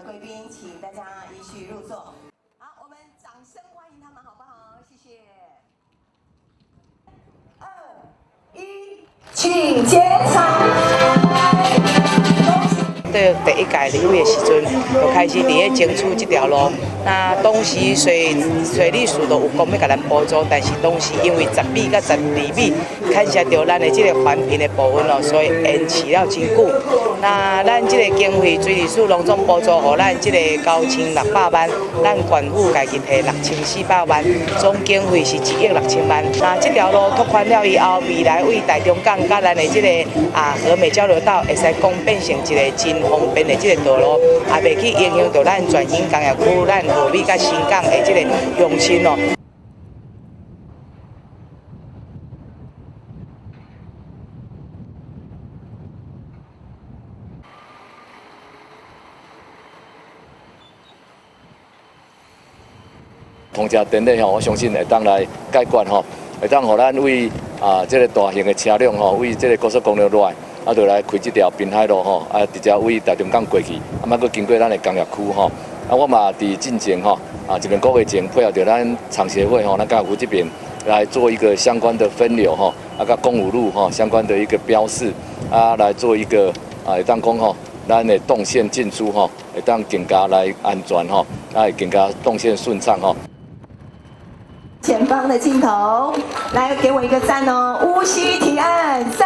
貴賓，請大家依序入座。好，我們掌聲歡迎他們，好不好？謝謝。二一，請結場。對第一屆立委的時陣，就開始佇咧爭取這條路。那當時水利署都有講欲共咱補助，但是當時因為10米佮12米牽涉著咱的這个環評的部分哦，所以延遲了真久。那咱這个經費水利署攏總補助予咱這个9600萬，咱縣府家己提6400萬，總經費是1億6000萬。那這條路拓寬了以後，未來對台中港佮咱的這个和美交流道會使講變成一个真方便的這个道路，也袂去影響著咱全興工業區、咱和美佮新港的這个鄉親哦。通車典禮吼，我相信會當來解決吼，會當予咱對這个大型的車輛吼，對這个高速公路落來，就來開這條濱海路吼，直接對台中港過去，莫閣經過咱的工業區吼。我嘛佇進前吼，一兩個月前配合著咱廠協會吼，咱工業區這邊來做一個相關的分流吼，佮公五路吼相關的一個標示，來做一個會當講吼，咱的動線進出吼，會當更加來安全吼，會更加動線順暢吼。前方的鏡頭，來給我一個讚哦！烏溪提案讚。